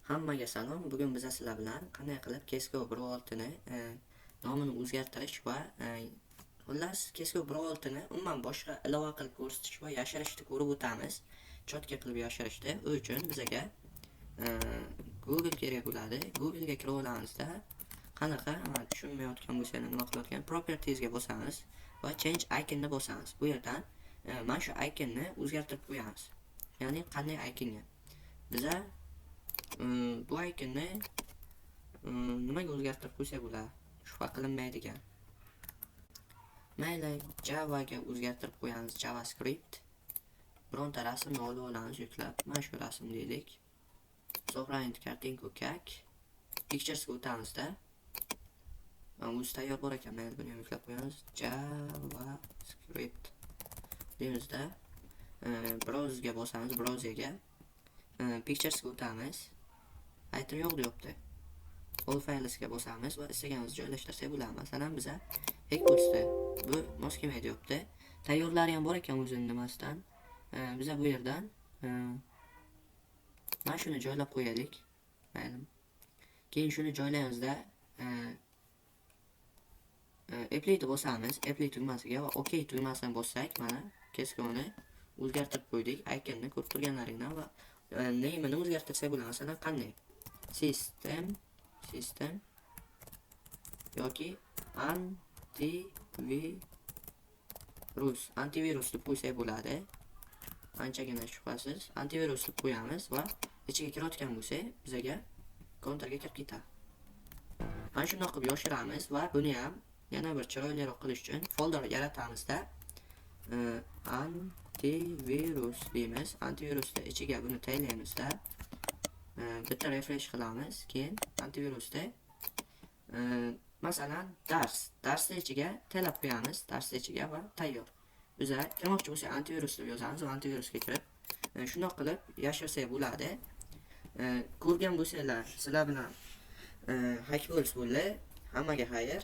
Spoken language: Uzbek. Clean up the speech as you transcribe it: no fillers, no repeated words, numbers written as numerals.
Hammaga salom. Bugun biz sizlar bilan qanday qilib CS:GO 1.6 ni nomini o'zgartirish va xullas, CS:GO 1.6 ni umuman boshqa ilova qilib ko'rsatish va yashirishni ko'rib o'tamiz. Чётко qilib yashirishni. U uchun bizaga Google kerak bo'ladi. Google'ga kirib olamizda, qanaqa tushunmayotgan bo'lsanglar, nima qilayotgan, Propertiesga bosamiz va Change iconni bosamiz. Bu yerdan mana shu iconni o'zgartirib qo'yamiz. Ya'ni qanday iconga? Biza bu iconni nimaga o'zgartirib qo'ysak bo'ladi? Shubha qilinmaydigan. Mayli, Javaga o'zgartirib qo'yamiz, JavaScript. Bironta rasmni olib olamiz yuklab. Mana shu rasm deylik. Сохранить картинку как. Picturesga o'tamizda. O'zi tayyor bor ekan, mayli, buni ham yuklab qo'yamiz. JavaScript deymizda. Browserga bosamiz, browserga. Picturesga o'tamiz. Item yo'q deyapti. All filesga bosamiz va istaganimizni joylashtirsak bo'ladi. Masalan, biza Hackboxda bu mos kelmaydi deyapti. Tayyorlari ham bor ekan o'zini nimasidan. Biza bu yerdan mana shuni joylab qo'yaylik. Mayli. Keyin shuni joylaymizda, Apply'ni bosamiz, Apply tugmasiga va OK tugmasini bossak, mana CS:GOni o'zgartirib qo'ydik. Iconni ko'rib turganlaringdan va name'ini o'zgartirsak bo'ladi. Masalan, qanday? System yoki antivirus deb qo'ysak bo'ladi. Anchagina shubhasiz antivirus deb qo'yamiz va ichiga kirayotgan bo'lsak, bizaga Counterga kirib ketadi. Mana shundoq qilib yoshiramiz va buni ham yana bir chiroyliroq qilish uchun folder yaratamizda, antivirus deymiz. Antivirusni ichiga buni taylaymizda, bitta refresh qilamiz. Keyin antivirusda masalan, darsni ichiga taylab qo'yamiz, darsni ichiga va tayyor. Biza kirmoqchi bo'lsak, antivirus deb yozamiz va antivirusga kirib, shundoq qilib yashirsak bo'ladi. Ko'rgan bo'lsanglar, sizlar bilan Hackballs bo'ldi. Hammaga xayr.